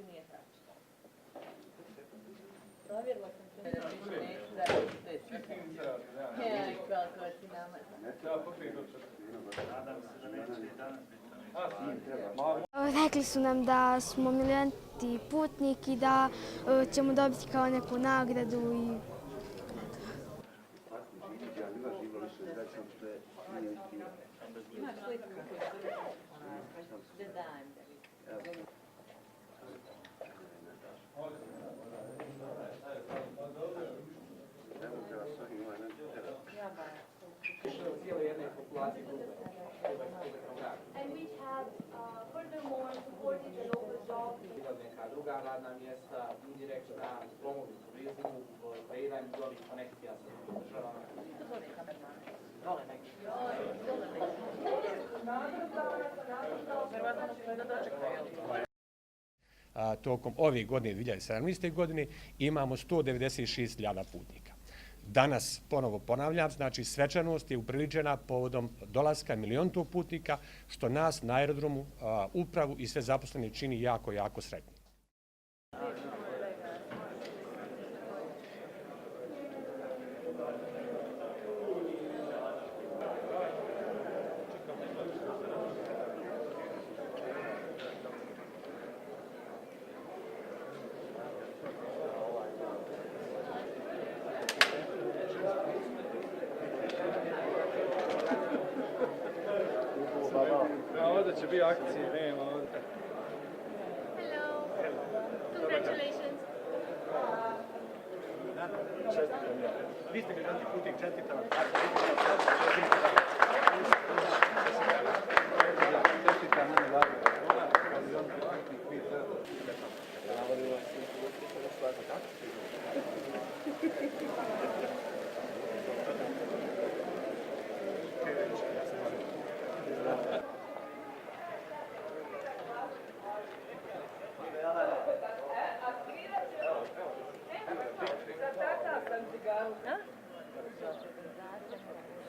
uopšte nije tačno. Provjerila sam se da više neću da kako si namazan. Rekli su nam da smo milijenti putnik i da ćemo dobiti kao neku nagradu i Imaš sliku da dajem da vidim. And we have furthermore supported the local jobs. Neka druga radna mjesta, indirektna, pomoć turizmu, kreiranju novih konekcija sa državama. Dole neki. Tokom ove godine, 2017. godine, imamo 196.000 putnika. Danas, ponovo ponavljam, znači svečanost je upriličena povodom dolaska miliontog putnika, što nas na aerodromu, upravu i sve zaposlene čini jako, jako sretni. Ovdje će biti akcije, nema ovdje. Hello. Congratulations. Čestitam ja. Vi ste milionti putnik, čestitam vam. Čestitam nam je lako. Ona, milionti putnik, vi treba. Navodila se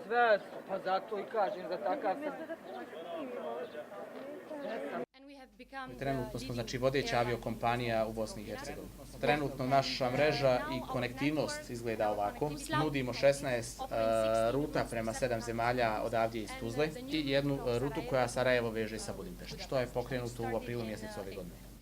Sve, pa zato i kažem, za takav sam. Trenutno smo znači vodeća aviokompanija u Bosni i Hercegovini. Trenutno naša mreža i konektivnost izgleda ovako. Nudimo 16 ruta prema 7 zemalja odavdje iz Tuzle i jednu rutu koja Sarajevo veže sa Budimpeštom, što je pokrenuto u aprilu mjesecu ove godine.